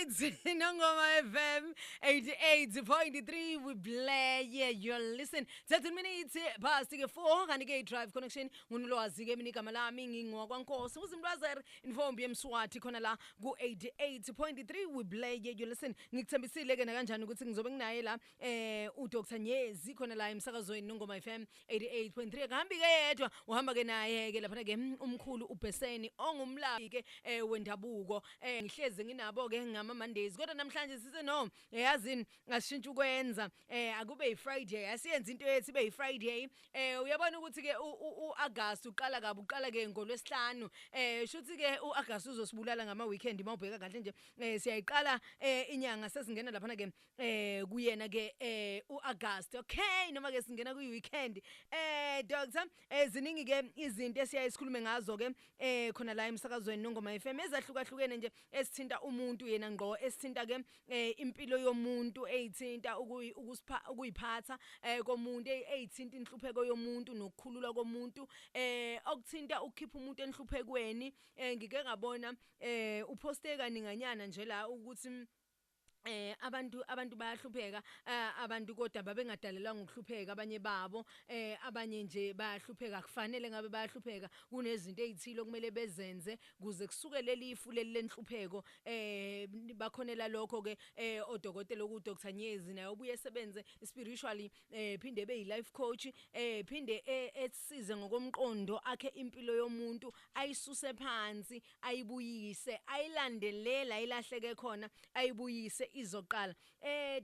Right, Nongoma FM 88.3, we play, yeah, you listen. 13 minutes past ke 4, kanti ke Drive Connection ngunolwazi ke. Mina igama lami ngingwakwankosi uzimlwazer infombi yemswati khona la ku 88.3, we play, yeah, you listen. Ngikuthembisile ke nakanjani ukuthi ngizobe nginaye la uDr Nyezi khona la emsakazweni Nongoma FM 88.3. Akahambi ke yedwa, uhamba ke naye ke lapha ke umkhulu uBheseni ongumlaphi ke wendabuko. Ngihlezi nginabo ke ngama Mondays, kodwa namhlanje sise no yazini ngashintsha ukwenza akube yiFriday, asiyenza into yethu ibe yiFriday. Uyabona ukuthi ke uAugust uqala kabi, uqala ke ngolwesihlanu. Shuthi ke uAugust uzosibulala ngama weekend mawubheka kahle nje. Siyayiqala inyanga, sesingena lapha ke kuyena ke uAugust, okay, noma ke singena kuyi weekend. Doctor, ziningi ke izinto esiyaye sikhulume ngazo ke khona la emsakazweni Nongoma FM ezahlukahlukene nje, esithinta umuntu yena ngqo, esithinta ke impilo yomuntu, eyithinta ukusipha ukuyiphatha komuntu, eyithinta inhlupheko yomuntu nokukhululwa komuntu, okuthinta ukukhipha umuntu enhluphekweni. Ngike ngabona uposte kaninganyana nje la ukuthi abantu bayahlupheka, abantu kodwa babengadalelwanga ukuhlupheka abanye babo. Abanye nje bayahlupheka, kufanele ngabe bayahlupheka, kunezinto ezithile okumele bezenze kuze kusuke leli ifu leli lenhlupheko. Bakhonela lokho ke odokotela ku Dr Nyezi, naye obuye esebenze spiritually, phinde be life coach, phinde esize ngokomqondo, akhe impilo yomuntu, ayisuse phansi ayibuyise, ayilandelela ayilahleke khona, ayibuyise izoqala.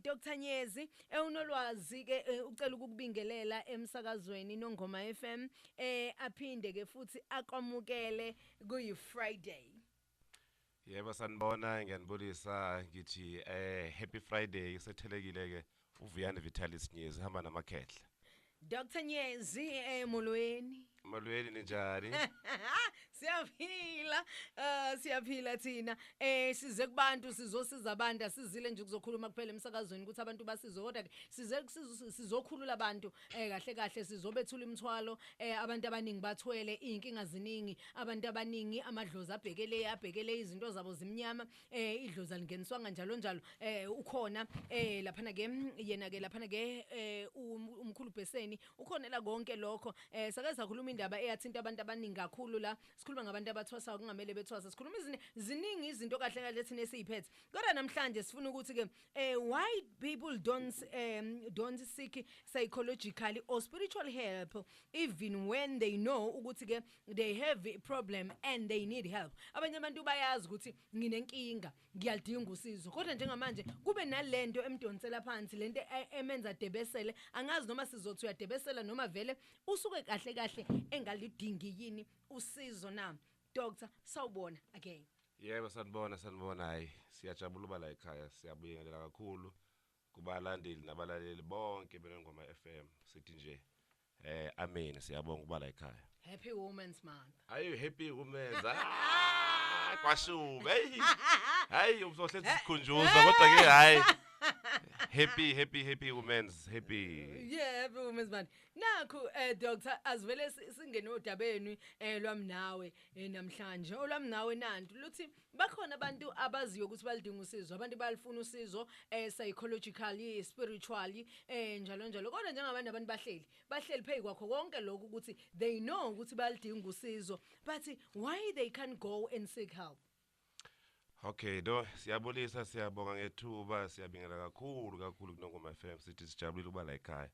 Dr Nyezi, unolwazi ke ucela ukukubingelela emsakazweni Nongoma FM, aphinde ke futhi akwamukele kuyi Friday. Yebo, sanibona, ngiyanibulisa, ngithi happy Friday. Sethelekile ke uVuyani Vitalis Nyezi hamba namakhehla. Dr Nyezi, molweni. Molweni, ninjani? Siyaphila, siyaphila thina. Size kubantu, sizosiza abantu, asizile nje ukuzokhuluma kuphela emsakazweni ukuthi abantu basizwe, kodwa ke size sizokhulula abantu. Kahle kahle sizobethula imithwalo. Abantu abaningi bathwele inkinga ziningi, abantu abaningi amadlozi abhekele abhekele, izinto zabo zimnyama, idlozi alingeniswanga njalo njalo. Ukhona laphana ke yena ke laphana ke umkhulu Bheseni ukhonela konke lokho. Sake sakhuluma indaba eyathinta abantu abaningi kakhulu la, sikhuluma ngabantu abathwasa kungamele bethwasa, sikhuluma izine ziningi izinto kahle kahle thina esiyiphethe. Kodwa namhlanje sifuna ukuthi ke why people don't seek psychologically or spiritual help even when they know ukuthi ke they have a problem and they need help. Abanye abantu bayazi ukuthi nginenkinga, ngiyalidinga usizo, kodwa njengamanje kube nalento emdonsela phansi, lento emenza debesele. Angazi noma sizothi uyadebesela noma vele usuke kahle kahle engalidingi yini usizo na. Doctor, sawubona again. Yebo, sanibona, sanibona. Hayi, siyajabula uba la ekhaya, siyabingelela kakhulu kubalandeli nabalaleli bonke beNongoma FM. Sithi nje amen, siyabonga ukuba la ekhaya. Happy Women's Month. Hayi, happy Women's, ah kwashuba, hey hayi, uzohle sikhunjuza, kodwa ke hayi, happy happy happy women's happy. Yeah, happy Women's Month. Nakhu doctor, azivele singene odabeni lwami nawe namhlanje. Olwami nawe nantu luthi bakhona abantu abaziyo ukuthi balidinga usizo, abantu bayalifuna usizo psychologically, spiritually, njalo njalo, kodwa njengabantu abantu bahleli phezu kwakho konke lokhu ukuthi they know ukuthi bayalidinga usizo, but why they can't go and seek help? Okay, no, siyabulisa, siyabonga ngethuba, siyabingela kakhulu kakhulu kuNongoma FM, sithi sijabulile ukuba la ekhaya.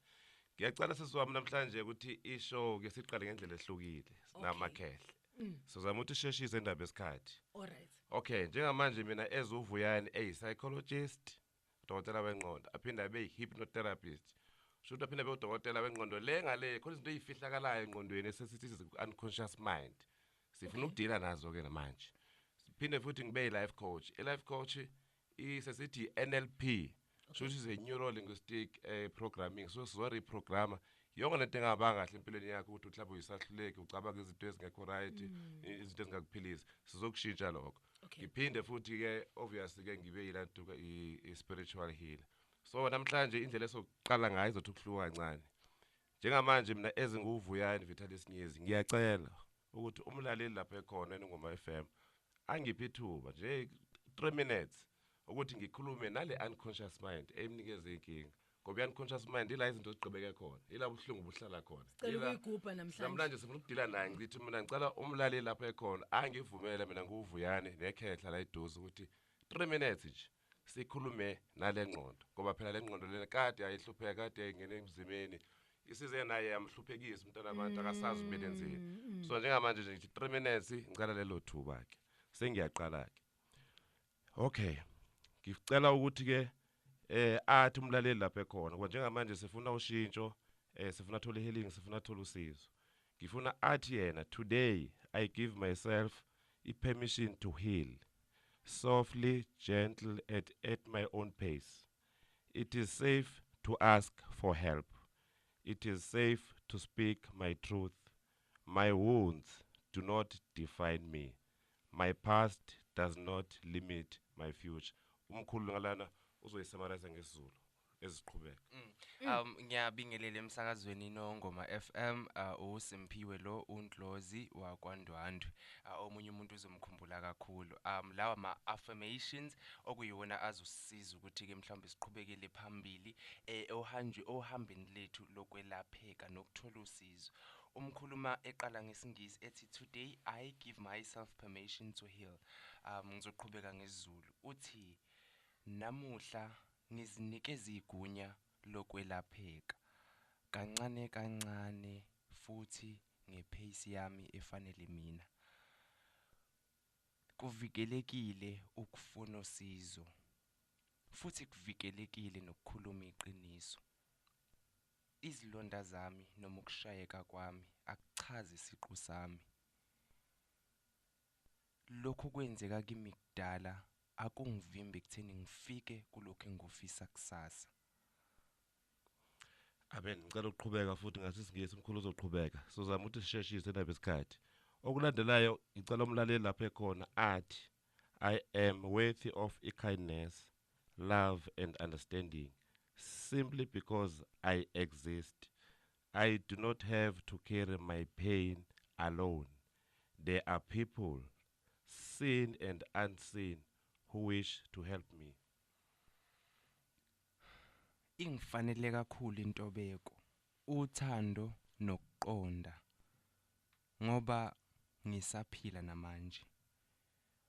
Ngiyacela sisi wami namhlanje ukuthi ishow ke siqale ngendlela ehlukile, sinamakhehla. Sizama ukuthi sheshise indaba yesikhathi. All right. Okay, njengamanje mina as uVuyani a psychologist, udokotela wengqondo, aphinde abe yi-hypnotherapist. Shuthi aphinde abe udokotela wengqondo le ngale khona izinto ezifihlakalayo engqondweni esesithi unconscious mind. Sifuna ukudila nazo ke namanje. Siphinde futhi ngibe yi-life coach. I-life coach isesithi NLP. Shuthi is a neuro linguistic programming. So sizo reprograma yonke lento engabanga kahle empilweni yakho, ukuthi mhlawumbe uyisahluleki, ucabanga izinto ezingekho right, izinto ezingakuphilisi. Sizokushintsha lokho. Ngiphinde futhi ke obviously ke ngibe yilanto i-spiritual healer. So namhlanje indlela esokuqala ngayo izothi ukuhluka kancane. Njengamanje mina ezinguVuyani Vitalis Nyezi ngiyacela ukuthi umlaleli lapha ekhona eNongoma FM angiphe ithuba nje 3 minutes. Ukuthi ngikhulume nale unconscious mind emnikeze inkinga, ngoba i-unconscious mind ila izinto zigqibeke khona, ila buhlungu buhlala khona. Sicela ukuyigubha namhlanje. Namhlanje sifuna ukudila naye. Ngithi mina ngicela umlaleli lapho ekhona angivumele mina nguVuyani nekhehla la eduze ukuthi 3 minutes nje sikhulume nale ngqondo, ngoba phela le ngqondo lena kade ayihlupheka, kade ayingena emzimeni, isize naye yamhluphekisa umntwana abantu, akasazi kumele enzeni. So njengamanje nje ngithi 3 minutes, ngicela lelo thuba ke, sengiyaqala ke. Okay, ngicela ukuthi ke athi umlaleli lapha ekhona, ngoba njengamanje sifuna ushintsho, sifuna thola healing, sifuna thola usizo. Ngifuna athi yena, "Today I give myself i permission to heal softly, gentle, at my own pace. It is safe to ask for help. It is safe to speak my truth. My wounds do not define me. My past does not limit my future." Umkhulu ngalana uzoyisummarize ngesiZulu eziqhubeka. Ngiyabingelela emsakazweni Nongoma FM, uSimphiwe lo uNdlozi wakwaNdwandwe. Omunye umuntu uzomkhumbula kakhulu. Lawa ma affirmations okuyiwona azosisiza ukuthi ke mhlawumbe siqhubekele phambili ohanjwe ohambeni lethu lokwelapheka nokuthola usizo. Umkhuluma eqala ngesiNgisi ethi, "Today I give myself permission to heal." Ngizoqhubeka ngesiZulu. Uthi namuhla ngizinikeza igunya lokwelapheka kancane kancane futhi ngepace yami efanele mina. Kuvikelekile ukufuna usizo futhi kuvikelekile nokukhuluma iqiniso. Izilonda zami noma ukushayeka kwami akuchazi isiqu sami. Lokhu kwenzeka kimi kudala akungivimbi ekutheni ngifike kulokhu engikufisa kusasa. Amen. Ngicela ukuqhubeka futhi ngathi isiNgisi, umkhulu uzoqhubeka. Sizama ukuthi sisheshise nabe isikhathi. Okulandelayo, ngicela umlaleli lapha ekhona athi, "I am worthy of kindness, love and understanding simply because I exist. I do not have to carry my pain alone. There are people, seen and unseen, who wish to help me." Ingifanele kakhulu intobeko, uthando nokuqonda, ngoba ngisaphila namanje.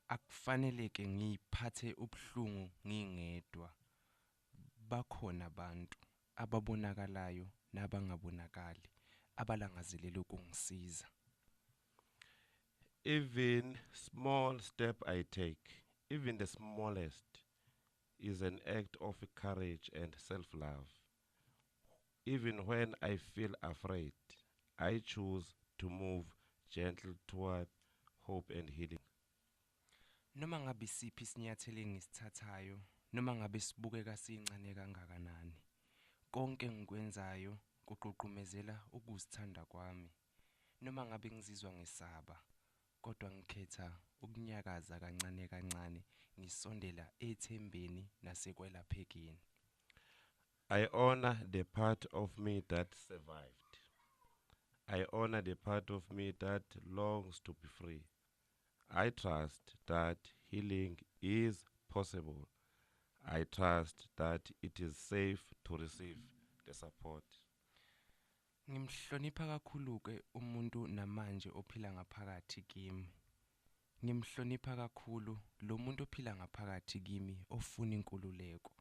Akufaneleke ngiyiphathe ubuhlungu ngingedwa. Bakhona abantu ababonakalayo nabangabonakali abalangazelela ukungisiza. Even small step I take, even the smallest, is an act of courage and self-love. Even when I feel afraid, I choose to move gentle toward hope and healing. Noma ngabe isiphi isinyathelo engisithathayo, noma ngabe sibukeka sincane kangakanani, konke engikwenzayo kugqugqumezela ukuzithanda kwami. Noma ngabe ngizizwa ngisaba, kodwa ngikhetha ukunyakaza kancane kancane ngisondela ethembeni nasekwelaphekeni. I honor the part of me that survived. I honor the part of me that longs to be free. I trust that healing is possible. I trust that it is safe to receive the support. Ngimhlonipha kakhulu ke umuntu namanje ophila ngaphakathi kimi. Ngimhlonipha kakhulu lo muntu ophila ngaphakathi kimi ofuna inkululeko.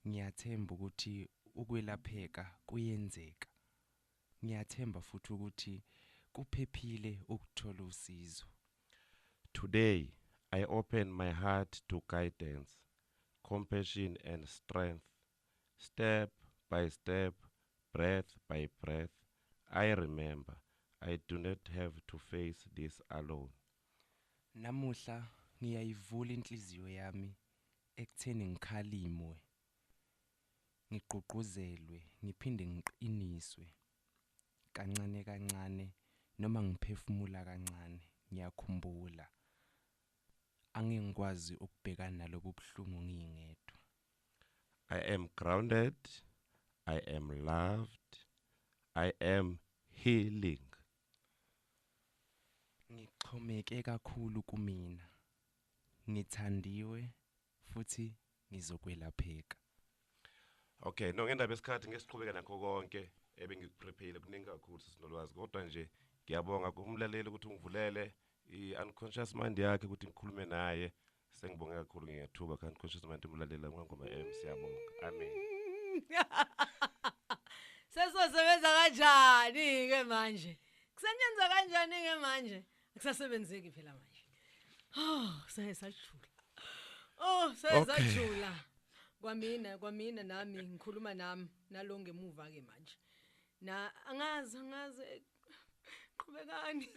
Ngiyathemba ukuthi ukwelapheka kuyenzeka. Ngiyathemba futhi ukuthi kuphephile ukuthola usizo. Today, I open my heart to guidance, compassion, and strength. Step by step, breath by breath, I remember I do not have to face this alone. Namuhla ngiyayivula inhliziyo yami ekutheni ngikhalimwe, ngigqugquzelwe, ngiphinde ngiqiniswe kancane kancane noma ngiphefumula kancane. Ngiyakhumbula angingikwazi ukubhekana nalobu buhlungu ngingedwa. I am grounded, I am loved, I am healing. Ngixhomeke kakhulu kumina. Ngithandiwe futhi Futhi ngizokwelapheka. Okay, no, ngendaba yesikhathi ngesiqhubeka nakho konke ebengikuprepare, kuningi kakhulu, sisinolwazi, kodwa nje ngiyabonga kumlaleli ukuthi ungivulele i-unconscious mind yakhe ukuthi ngikhulume naye. Sengibonge kakhulu ngethuba ka-unconscious mind umlalela ngoma M. Siyabonga, amen. Sesosebenza kanjani ke manje? Kusebenza kanjani ke manje? Akusasebenzeki phela manje. Oh, sesajula. Oh, sesajula. Kwamina nami ngikhuluma nami nalo ngemuva ke manje. Na angazi qhubekani.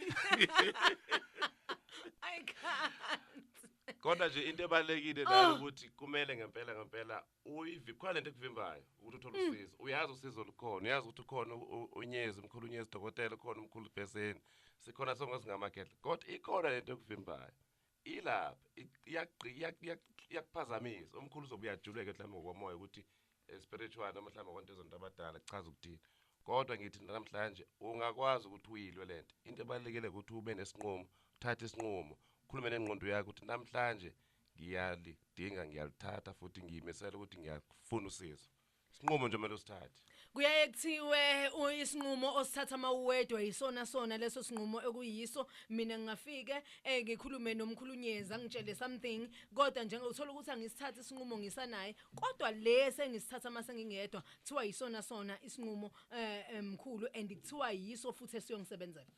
I can't. Kodwa nje into ebalekile la ukuthi kumele ngempela uyivi khona lento ekuvimbayo ukuthi uthole usizo. Uyazi usizo lukhona, uyazi ukuthi ukhona uNyezi, umkhulu uNyezi dokotela, ukhona umkhulu Bheseni. Sikhona sonke singamakhehle. Kodwa ikhona lento ekuvimbayo. Ilapha iyakuphazamisa. Umkhulu uzobe uyajuleka mhlawumbe ngokomoya ukuthi spiritual noma mhlawumbe konke izinto abadala kuchaza ukuthini. Kodwa ngithi namhlanje ungakwazi ukuthi uyilwe lento. Into ebalekile ukuthi ube nesinqumo, uthathe isinqumo, ukhulume nengqondo yakho ukuthi namhlanje ngiyalidinga, ngiyalithatha futhi ngiyimisela ukuthi ngiyafuna usizo. Isinqumo nje kumele usithathe. Kuyaye kuthiwe isinqumo osithatha mawuwedwa yisona sona leso sinqumo ekuyiso. Mina ngingafike ngikhulume nomkhulunyezi angitshele something, kodwa njengoba uthola ukuthi angisithatha isinqumo ngisanaye, kodwa le sengisithatha mase ngingedwa kuthiwa yisona sona isinqumo mkhulu, and kuthiwa yiso futhi esiyongisebenzela.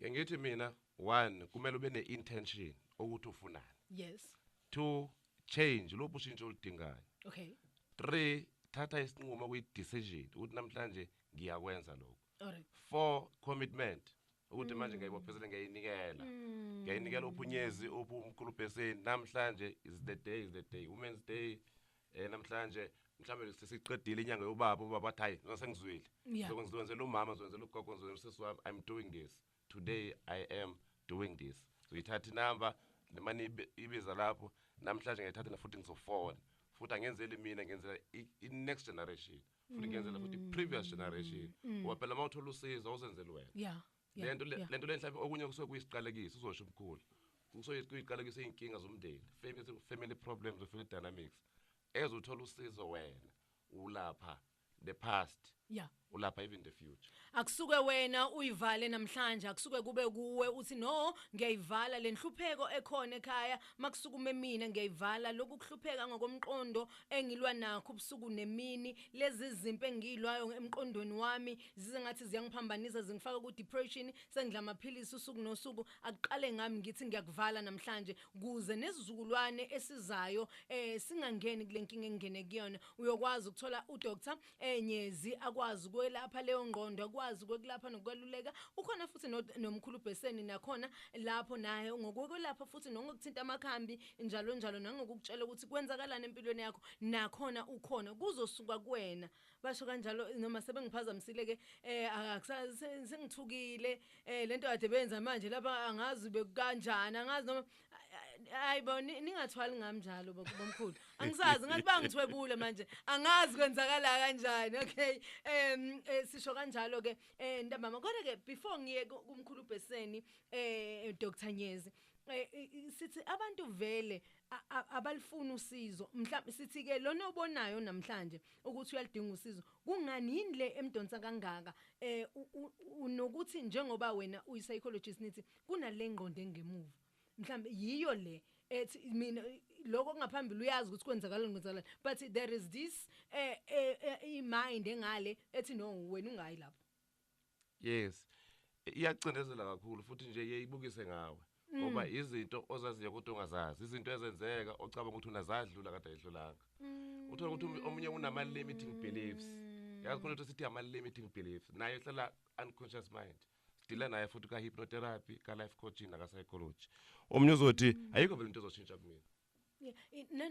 Ngithi mina, 1, kumele ube ne-intention ukuthi ufunani. Yes. 2, change lokhu ushintsho oludingayo. Okay. 3, thatha isinqumo kuyi-decision ukuthi namhlanje ngiyakwenza lokho. Alright. 4, commitment ukuthi manje ngiyayibophezela, ngiyayinikela. Ngiyayinikela uphunyezi umkhulu Bheseni, namhlanje is the day, is the day, Women's Day. Namhlanje mhlawumbe sesiqedile inyanga yobaba, ubaba athi hayi sengizwile. Ngizowenzela umama, ngizowenzela ugogo, ngizowenzela usisi wami, I'm doing this. Today I am doing this. So ithatha inamba nemani ibiza lapho, namhlanje ngiyithatha futhi ngizofona. Futhi angenzeli mina, ngenzela i-next generation. Futhi ngenzela futhi i-previous generation. Ngoba phela uma uthola usizo awuzenzeli wena. Lento lento lenhla okunye kusuke kuyisiqalekiso, uzosho umkhulu. Kusuke kuyiqalekiso izinkinga zomndeni, family problems, family dynamics. Ezuthola usizo wena ulapha the past. Yeah. Ulapha even the future. Akusuke wena uyivale namhlanje, akusuke kube kuwe uthi no ngiyayivala lenhlupheko ekhona ekhaya, makusukume mina ngiyayivala lokhu kuhlupheka ngokomqondo engilwa nakho ubusuku nemini, lezi zimpi engilwayo emqondweni wami zize ngathi ziyangiphambanisa, zingifaka ku depression, sengidla amaphilisi usuku nosuku. Akuqale ngami ngithi ngiyakuvala namhlanje kuze nesizukulwane esizayo singangeni kule nkinga engene kuyona. Uyokwazi ukuthola uDr Nyezi akwazi ukwelapha leyo ngqondo, akwazi ukwelapha nokweluleka. Ukhona futhi nomkhulu Bheseni nakhona lapho naye ngokwelapha futhi nongokuthinta amakhambi njalo njalo, nangokukutshela ukuthi kwenzakalani empilweni yakho, nakhona ukhona kuzosuka kuwena. Basho kanjalo noma sebengiphazamisile ke, sengithukile lento kade benza manje lapha angazi bekukanjani, angazi noma hayibo ningathwali ngami njalo bomkhulu, angisazi ngathi bangithwebule manje, angazi kwenzakala kanjani. Okay, sisho kanjalo ke ntambama. Kodwa ke before ngiye kumkhulu Bheseni, Dr Nyezi, sithi abantu vele abalifuna usizo. Mhlawumbe sithi ke lona obonayo namhlanje ukuthi uyalidinga usizo, kungani yini le emdonsa kangaka? Unokuthi njengoba wena uyi-psychologist nithi kunale ngqondo engemuva, mhlawumbe yiyo le ethi mina lokho kungaphambili uyazi ukuthi kwenzakalani, but there is this i-mind engale ethi no wena ungayi lapho. Yes, iyacindezela kakhulu futhi nje iyibukise ngawe, ngoba izinto ozaziyo kodwa ungazazi, izinto ezenzeka ocabanga ukuthi unazadlula kade ayidlulanga. Uthola ukuthi omunye unama limiting beliefs. Yazi khona ukuthi sithi ama limiting beliefs, nayo ihlala unconscious mind. Sidila naye futhi ka hypnotherapy, ka life coaching na ka psychology. Omunye uzothi ayikho vele into ezoshintsha kumina.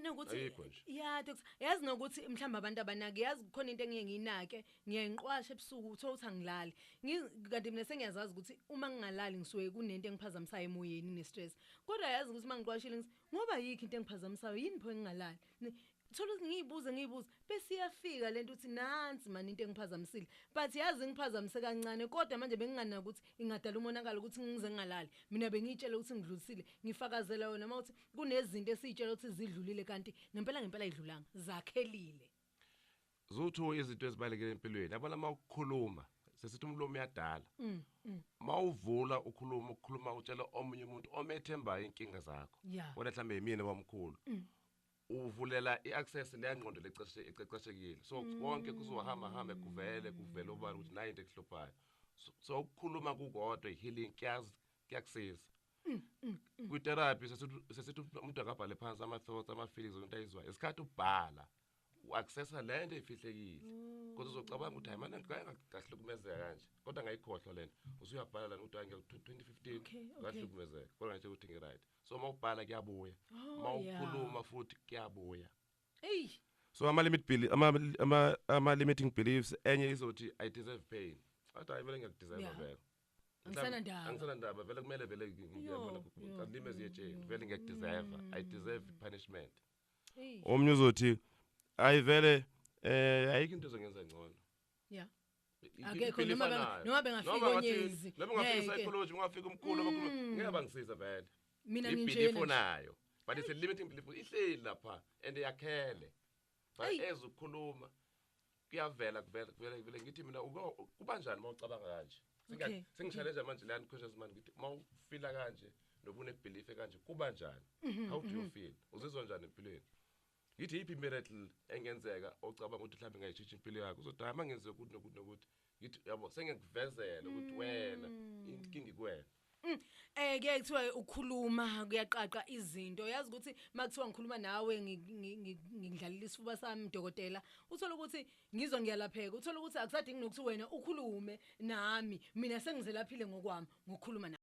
Nokuthi ya doctor, yazi nokuthi mhlawumbe abantu abanaki, yazi kukhona into engiye ngiyinake, ngiyayiqwasha ebusuku uthola ukuthi angilali. Kanti mina sengiyazazi ukuthi uma ngingalali ngisuke kunento engiphazamisayo emoyeni ne-stress. Kodwa yazi ukuthi uma ngiqwashile ngithi ngoba yikho into engiphazamisayo, yini pho engingalali? Thola ukuthi ngiyibuze ngiyibuze bese iyafika lento uthi nansi mani into engiphazamisile, but yazi ngiphazamise kancane, kodwa manje benginganaki ukuthi ingadala umonakalo ukuthi ngize ngingalali. Mina bengiyitshela ukuthi ngidlulisile, ngifakazela yona uma uthi kunezinto esiyitshela ukuthi zidlulile, kanti ngempela ngempela idlulanga, zakhelile. Zuthu izinto ezibalekile empilweni, yabona uma ukukhuluma sesithi umlomo uyadala. Mawuvula ukhuluma, ukukhuluma utshela omunye umuntu omethembayo inkinga zakho, wena mhlambe yimina wamkhulu, uvulela i-access leyangqondo leceshe ececeshekile, so konke kuzohamba hambe kuvele kuvele obala ukuthi nayi into ekuhluphayo. So ukukhuluma kukodwa i-healing, kuyakusiza. Kwi-therapy sesithi umuntu akabhale phansi ama-thoughts, ama-feelings, into ayizwayo. Isikhathi ubhala u-accessa le nto efihlekile, kodwa uzocabanga ukuthi hayi mane ngake ngahlukumezeka kanje, kodwa ngayikhohlwa lento. Usuyabhala lana ukuthi hayi, 2015 ngahlukumezeka, kodwa nje ukuthi ngi-right. So uma ubhala kuyabuya, uma ukhuluma futhi kuyabuya. Eyi. So ama limiting beliefs, enye izothi I deserve pain, athi hayi vele ngiyakudeserve vele. Angisenandaba. Angisenandaba vele, kumele vele ngiyabona kalimezi yetsheni, vele ngiyakudeserve, I deserve punishment. Omnye uzothi hayi vele ayikho into ezongenza ngcono. Akekho, Impilo efanayo. noma bengafika Noma onyezi, noma ungafika ngeke. i-psychology, ungafika umkhulu abakhuluma, ngeke bangisiza vele. Mina I-belief nginjena nje. onayo, but it's a limiting belief, ihleli lapha and yakhele, but ezukhuluma kuyavela, kuvela kuvela kuvele. Ngithi mina kuba njani uma ucabanga kanje? Sengi-challenge manje la unconscious mind, ngithi uma ufila kanje noba une-belief kanje, kuba njani? How do you feel? Uzizwa njani empilweni? Ngithi yiphi miracle engenzeka ocabanga ukuthi mhlawumbe ingayishintsha impilo yakho? Uzothi hayi, uma ngenziwe ukuthi nokuthi nokuthi. Ngithi yabo, sengiyekuvezela ukuthi wena inkinga ikuwena. Kuyaye kuthiwa ukukhuluma kuyaqaqa izinto. Yazi ukuthi makuthiwa ngikhuluma nawe, ngidlalela isifuba sami, dokotela, uthola ukuthi ngizwa ngiyalapheka, uthola ukuthi akusadingi nokuthi wena ukhulume nami, mina sengizelaphile ngokwami ngokukhuluma.